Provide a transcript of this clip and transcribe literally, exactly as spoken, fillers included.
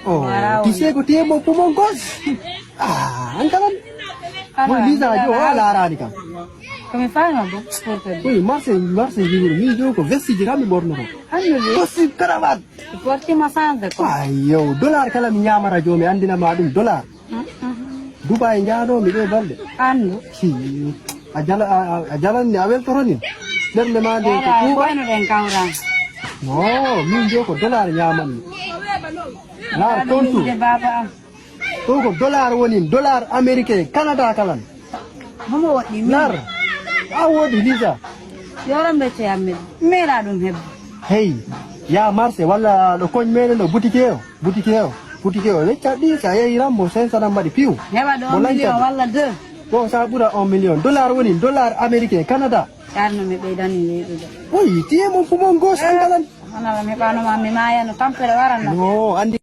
Oh, tu sais que tu es mon poumon gauche. Ah, an kalan. Mo Lisa jo a laarani kam. Ko mi faama bo. Pour que oui, marché marché jiburu mi jo ko vesti jirami borno ko. Annu bi. Ko si karabat. Porti ma sanze ko. Ay yo dollar kala mi nyama radio mi andina ma dum dollar. Dubai njano mi be balde. Annu. Si. A jala a jalan ni a weltoro ni. Nder le ma de ko kuba. Ko no den kawra. No, min jo ko dollar nyaman. Laar kontu. Baba am. Ɗo ko dollar woni, dollar américain, Canada kalan. Homo waɗi min? Laar. A woodi Lisa. Yoram ɓe ceyam min. Meeɗa ɗum heɓde. Hey, ya marché walla ɗo koñ meɗen ɗo boutique o, boutique o, boutique o wecca ɗi sa yehi rambo cinq cent mbaɗi piw. Heɓa ɗo million walla deux. Ɗo sa ɓura un million dollar woni, dollar américain, Canada. Carno mi ɓeydani weyɗude. Oyi tiye mon fu mon gos an kalan. Hana mi ɓano ma mi maya no tampere waranda. No andi.